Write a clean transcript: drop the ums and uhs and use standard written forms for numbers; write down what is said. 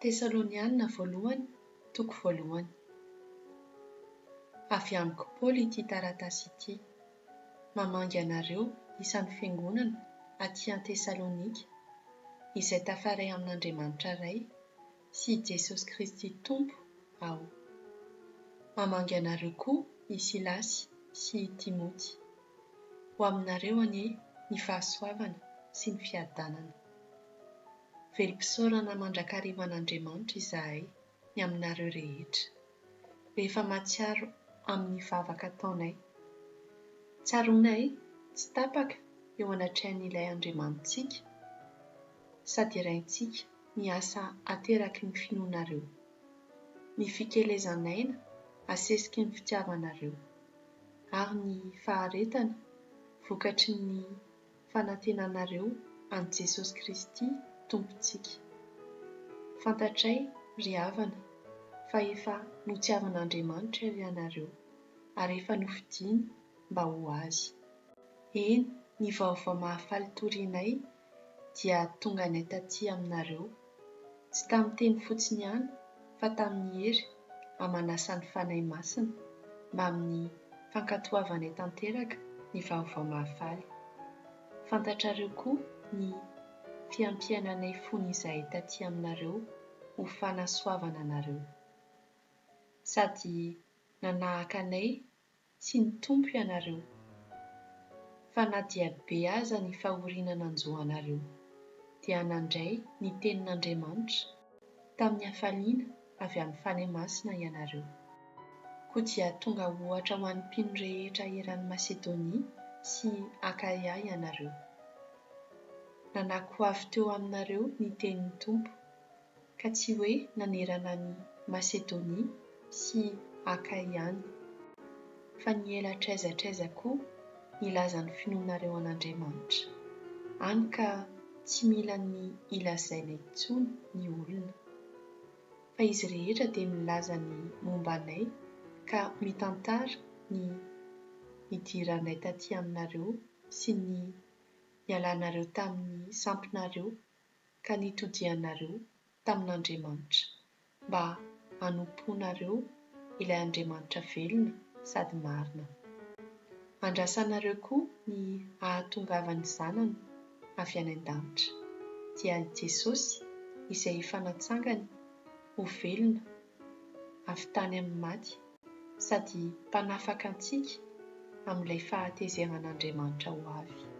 Tesalonianina voalohany toko voalohany. Avy amiko Paoly ity taratasy ity. Mamangy anareo isan'ny fiangonana aty Antesalonika, izay tafaray amin'Andriamanitra Ray sy i Jesosy Kristy Tompo aho. Mamangy anareo koa i Silasy sy i Timoty. Ho aminareo anie ny fahasoavana sy ny fiadanana. Velom-pisaorana mandrakariva an'Andriamanitra izahay ny aminareo rehetra, rehefa mahatsiaro amin'ny vavaka ataonay. Tsaroanay tsy tapaka eo anatrehan'ilay Andriamanitsika sady Raintsika ny asa ateraky ny finoanareo, ny fikelezan'aina asesiky ny fitiavanareo, ary ny faharetana vokatry ny fanantenanareo an'i Jesosy Kristy Tompontsika. Fantatray, ry havana, fa efa notiavin'Andriamanitra ianareo, ary efa nofidiny mba ho Azy. Eny, ny vaovao mahafaly torianay dia tonganay taty aminareo, tsy tamin'ny teny fotsiny ihany fa tamin'ny hery aman'asan'ny Fanahy Masina mbamin'ny fankatoavanay tanteraka ny vaovao mahafaly. Fantatrareo koa ny fiampiainanay fony izahay taty aminareo ho fanasoavana anareo. Sady nanahaka anay sy ny Tompo ianareo, fa na dia be aza ny fahoriana nanjo anareo, dia nandray ny tenin'Andriamanitra tamin'ny hafaliana avy amin'ny Fanahy Masina ianareo. Koa dia tonga ohatra ho an'ny mpino rehetra eran'i Masedonia sy Akaia ianareo. Nanako ho avy teo aminareo ny tenin'ny Tompo, ka tsy hoe nanerana an'i Masedonia sy Akaia ihany, fa niela hatraiza hatraiza koa nilaza ny finoanareo an'Andriamanitra, hany ka tsy mila ny hilazaina intsony ny olona. Fa izy rehetra dia milaza ny momba anay ka mitantara ny nidiranay taty aminareo sy ny nialanareo tamin'ny sampinareo ka nitodianareo tamin'Andriamanitra, mba hanompoanareo ilay Andriamanitra velona sady marina. Andrasanareo koa ny hahatongavan'ny Zanany avy any an-danitra, dia i Jesosy izay efa natsangany ho velona avy tany amin'ny maty sady Mpanafaka antsika amin'ilay fahatezeran'Andriamanitra ho avy.